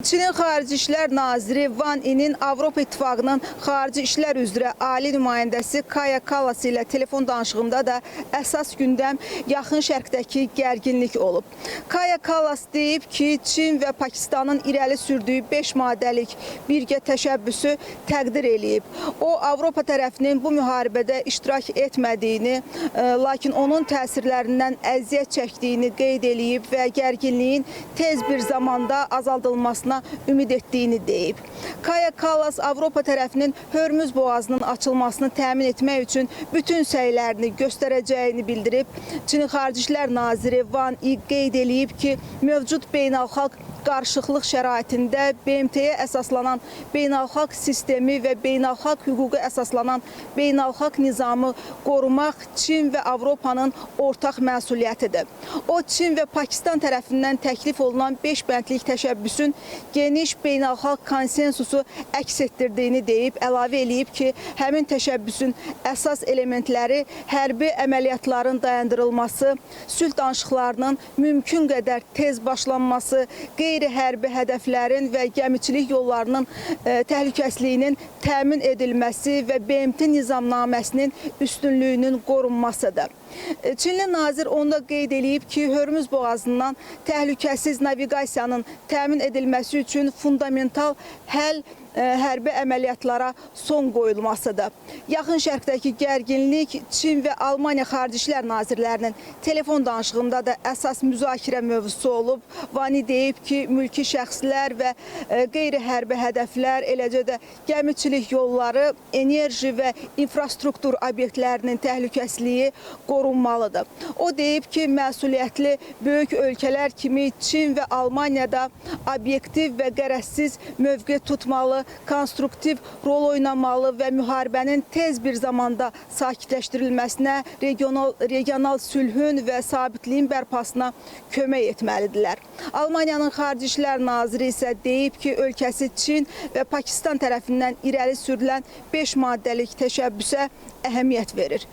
Çinin Xarici İşlər Naziri Van İnin Avropa İttifaqının Xarici İşlər üzrə Ali nümayəndəsi Kaya Kallas ilə telefon danışığında da əsas gündəm Yaxın Şərqdəki gərginlik olub. Kaya Kallas deyib ki, Çin və Pakistanın irəli sürdüyü 5 maddəlik birgə təşəbbüsü təqdir eləyib. O, Avropa tərəfinin bu müharibədə iştirak etmədiyini, lakin onun təsirlərindən əziyyət çəkdiyini qeyd eləyib və gərginliyin tez bir zamanda azaldılmasına ümid etdiyini deyib. Kaya Kallas Avropa tərəfinin Hörmüz boğazının açılmasını təmin etmək üçün bütün səylərini göstərəcəyini bildirib. Çinin Xarici İşlər Naziri Van İ qeyd eləyib ki, mövcud beynəlxalq qarışıqlıq şəraitində BMT-yə əsaslanan beynəlxalq sistemi və beynəlxalq hüquqa əsaslanan beynəlxalq nizamı qorumaq Çin və Avropanın ortaq məsuliyyətidir. O, Çin və Pakistan tərəfindən təklif olunan 5 bəndlik təşəbbüsün geniş beynəlxalq konsensusu əks etdirdiyini deyib, əlavə eləyib ki, həmin təşəbbüsün əsas elementləri hərbi əməliyyatların dayandırılması, sülh danışıqlarının mümkün qədər tez başlanması, qeyri-hərbi hədəflərin və gəmiçilik yollarının təhlükəsizliyinin təmin edilməsi və BMT nizamnaməsinin üstünlüyünün qorunmasıdır. Çinli nazir onu da qeyd eləyib ki, Hörmüz boğazından təhlükəsiz naviqasiyanın təmin edilməsi üçün fundamental həll hərbi əməliyyatlara son qoyulmasıdır. Yaxın Şərqdəki gərginlik Çin və Almaniya Xarici İşlər Nazirlərinin telefon danışığında da əsas müzakirə mövzusu olub. Vani deyib ki, mülki şəxslər və qeyri-hərbi hədəflər, eləcə də gəmiçilik yolları, enerji və infrastruktur obyektlərinin təhlükəsizliyi qorunmalıdır. O deyib ki, məsuliyyətli böyük ölkələr kimi Çin və Almaniyada obyektiv və qərəzsiz mövqe tutmalı, konstruktiv rol oynamalı və müharibənin tez bir zamanda sakitləşdirilməsinə, regional sülhün və sabitliyin bərpasına kömək etməlidirlər. Almaniyanın Xarici İşlər Naziri isə deyib ki, ölkəsi Çin və Pakistan tərəfindən irəli sürülən 5 maddəlik təşəbbüsə əhəmiyyət verir.